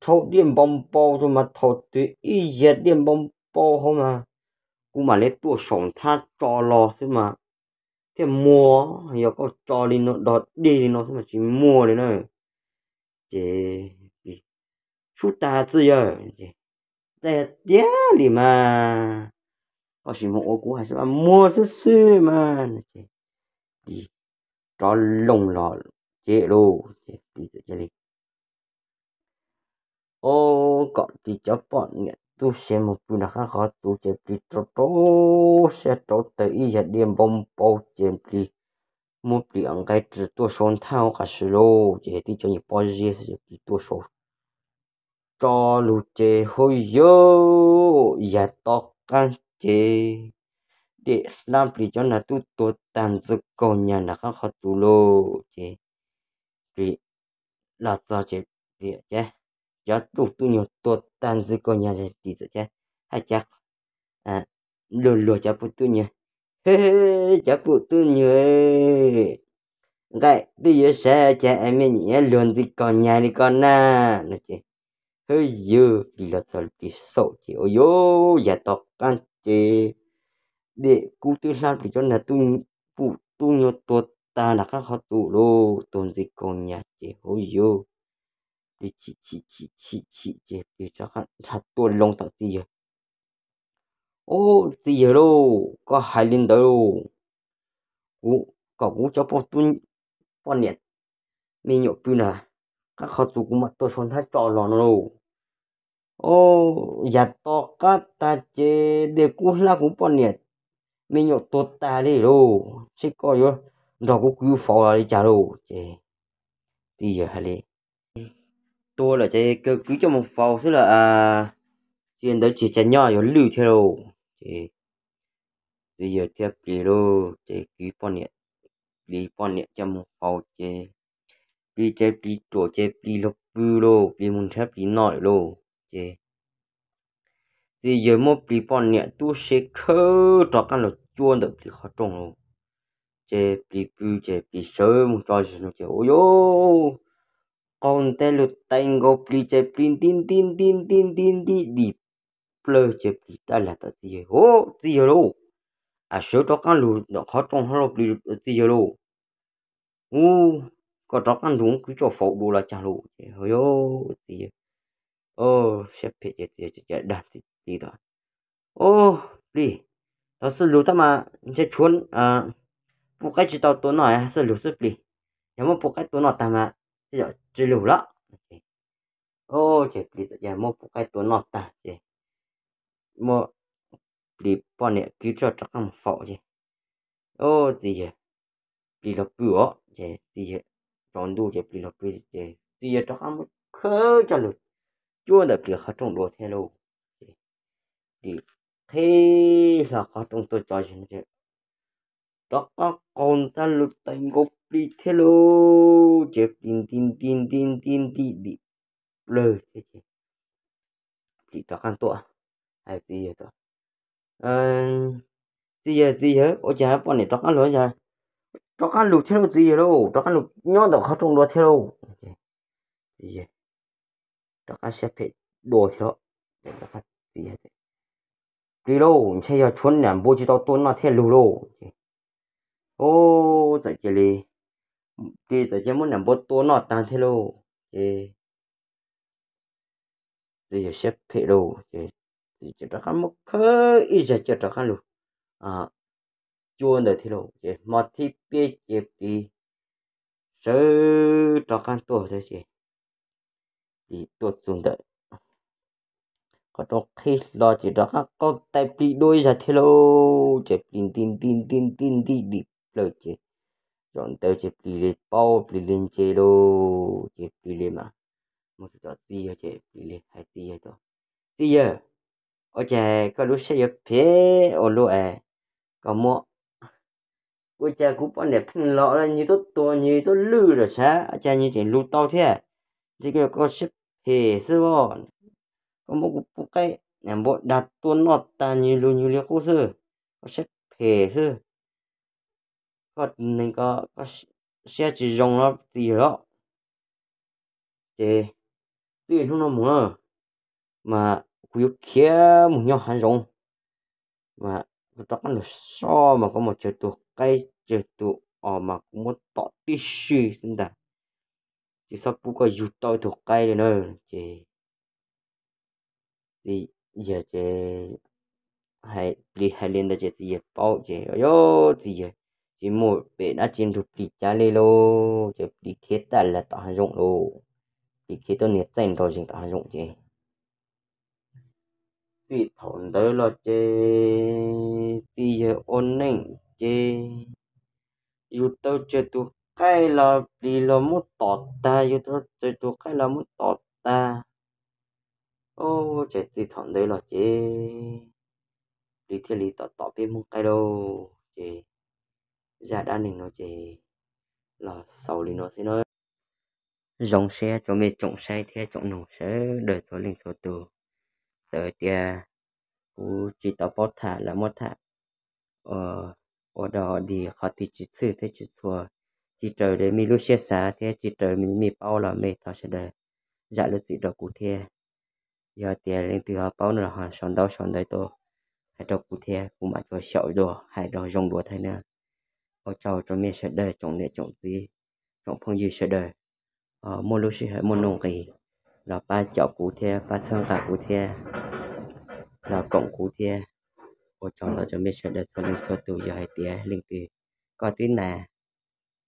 rhau diaj npau npau rau mas thaum twg ib yag diaj npau npau hauv mas kuv mam li tuaj saum nthab tso los xwb mas thiaj muag. Yog koj tso li no dog dig li no xwb mas tsis muag li na. Ces, sub tag txiv yawg, tiag tiag li mas, koj sim mus ua kuv hais xwb mas muag xwb xwb mas. Ces plis rov loo los tsev lauj. Ces plis txawm cia li, o, kom plis cov poj niam tub se mus pw nram qab qhov txus ces plis rau rau siab rauv taws ib yag diaj npau npau ces plis muab plis nqaij rau tuaj saum nthab hauv qab si lauj. Ces tib cov nyuag pob zeb xwb ces plis tuaj saum tso lug ces hu yuv, yag tom qab ces dej hlab plis cov nag tub tuag tag ntxwv kaug nyag nram qab qhov txus lauj. Ces plis los txog ces plis, cov tub tub nyuag tuag tag ntxwv kaug nyag, plis txawm hais cas luag luag cov pub tub nyuag, he, cov pub tub nyuag, nqaij twb yuav sawv cas es me nyuam luag ntxwv kaug nyag li ko na. No ces, hu yuv, plis los txog plis xaum ces ua yuv, yag tom qab ces dej kub twb hlab plis cov nag tub, pum tub nyuag tuag tag nram qab qhov txus lauj, tuag ntxwv kaug nyag ces hu yuv, plis chim chim chim chim chim ces plis rov qab nrhab tuaj loo tom txiv yawg. Ub, txiv yawg lauj, koj hais li ntawd lauj, kuv kom kuv cov poj niam me nyuam pw nram qab qhov txus kuv mam tuaj saum nthab tso los no lauj. Yag tom qab tag ces dej kub hlab kuv poj niam me nyuam tuag tag li lauj, seb koj yuav nrog kuv kwv faus los li cas lauj. Ces txiv yawg hais li, tuag lawm ces kawg kwv coj mus faus xwb lawm, tsis ntawd tsis cas nyob yuav lwj thiab lauj. Ces txiv yawg thiab plis lauj ces kwv poj niam, plis poj niam coj mus faus ces plis ces plis ruam ces plis los pw lauj, plis mus nrhiav plis noj lawm lauj. Ces txiv yawg muab plis poj niam tub se khawb rov qab los cuab ntawm plis qhov rooj lauj. Ces plis pw ces plis sawv mus tso zis no ces ua yuv, qaug ntev lug tais nkaus plis ces plis nti nti nti nti nti nti dim plawg ces plis tab lam tom txiv yawg, ub, txiv yawg lauj, sawv rov qab lug ntawm qhov rooj hlob lauj, plis, txiv yawg lauj, ub, koj rov qab nrug kwv coj faus dua los cas lauj. Ces ua yuv, txiv yawg siab phem ces txiv yawg dag plis tod, ub, plis, thaum xwb lug tab mas ntshe tshuav pub qaib tsis tau tua noj xwb lug xwb plis, yog muab pub qaib tua noj tag mas tej zaum tsis lug lawm. Ces plis txawm cia muab pub qaib tua noj tag ces muab plis poj niam kwv coj rov qab mus faus ces, ub, txiv yawg, plis los pw os. Ces txiv yawg, tsaus ntuj ces plis los pw ces txiv yawg rov qab muab khawb coj lug cuab ntawm plis qhov rooj dua thiab lauj. Ces plis qhib hlo qhov rooj tuaj tso zis no ces rov qab qaug ntaj lug tais nkaus plis thiab lauj. Ces plis nti nti nti nti nti dim plawg thiab ces plis rov qab tuaj hais txiv yawg tias, txiv yawg, txiv yawg, ua cas poj niam rov qab lug, rov qab lug thiab lauj txiv yawg lauj, rov qab lug nyob ntawm qhov rooj dua thiab lauj. Txiv yawg rov qab siab phem dua thiab lauj. Txiv yawg, plis lauj, ntshe yog tshuav niam npua tsis tau tua noj thiaj lug lauj. Ub, txawm cia li, plis txawm cia muab niam npua tua noj tag thiab lauj. Ces txiv yawg siab phem lauj, ces txiv yawg rov qab muab khawb ib zag coj rov qab lug cua ntawd thiab lauj. Ces hmo thib peb ces plis sawv rov qab tuaj thiab ces plis tuaj txug ntawm qhov rooj qhib hlo ces rov qab qaug tais plis dua ib zag thiab lauj. Ces plis nti nti nti nti nti dim plawg ces zaum ntawd ces plis li paub, plis li ntse lauj. Ces plis li mas mus txog tom txiv yawg ces plis li hais txiv yawg tias, txiv yawg, ua cas koj lub siab yuav phem ua luaj es koj muab, ua cas kuv poj niam pheej los nws tuaj tua nws tuaj lwj lawm sav, ua cas nws tseem lug tau thiab? Ntshe koj siab phem xwb os. Koj muab kuv pub qaib niam npua dag tua noj tag nws lug nws li qub xwb, koj siab phem xwb. Koj neeg ko koj siab tsis zoo los txiv yawg los. Ces txij hnub no mus na mas kuv yuav khiav mus nyob hav zoov, mas kuv rov qab los so mas koj mus tsawg tus qaib tsawg tus os mas kuv muab tom tib si xwb ntag, tsis txhob pub koj yug tau tus qaib li na. Ces txiv yawg ces plis hais li ntawd ces txiv yawg paub ces, o, txiv yawg tsis muaj pem dab tsi nrug plis cav li lauj. Ces plis khiav tag lawm tom hav zoov lauj. Plis khiav tuaj nias txaij nrog zeeg tom hav zoov ces txij thaum ntawd los ces txiv yawg ua neej ces yug tau tsawg tus qaib los plis los muab tom tag, yug tau tsawg tus qaib los muab tom tag. Ces txij thaum ntawd los ces plis thiaj li tom tom peb Hmoob qaib lauj. Ces zaj dab neeg no ces los xaus li no xwb na. Zoo siab tsoom mej tsoom saib thiab tsoom noog sawv daws txhua leej txhua tus. Txawm tias kuv tsis tau paub tham los muab tham ua dog dig qhov twg tsis txhwj thiab tsis txhua, tsis raws li mej lub siab xav thiab tsis raws li mej paub los mej thov sawv daws zam lub txim rau kuv thiab. Yog tias leej twg ho paub no los ho sau ntaub sau ntawv tuaj hais rau kuv thiab kuv mam tsuas xyaum dua hais rau zoo dua thiab na. Ua tsaug rau mej sawv daws tsoom niam tsoom txiv, tsoom phooj ywg sawv daws muaj lub sij hawm muaj nuj nqis los pab caum kuv thiab pab txhawb nqa kuv thiab los koom kuv thiab. Ua tsaug ntau rau mej sawv daws txhua leej txhua tus. Yog hais tias leej twg koj twb nas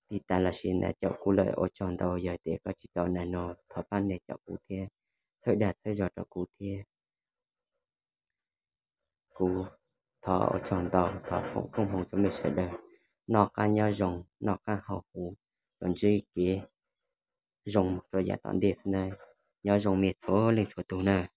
tiv tas los sis nas caum kuv lawm ua tsaug ntau, yog hais tias koj tsis tau nas no thov pab nias caum kuv thiab txhawb dag txhawb zog rau kuv thiab. Kuv thov ua tsaug ntau, thov foom koob hmoov rau mej sawv daws noj qab nyob zoo, noj qab haus huv, los ntsib kev zoo rau yav tom ntej xwb nawb. Nyob zoo mej txhua leej txhua tus nawb.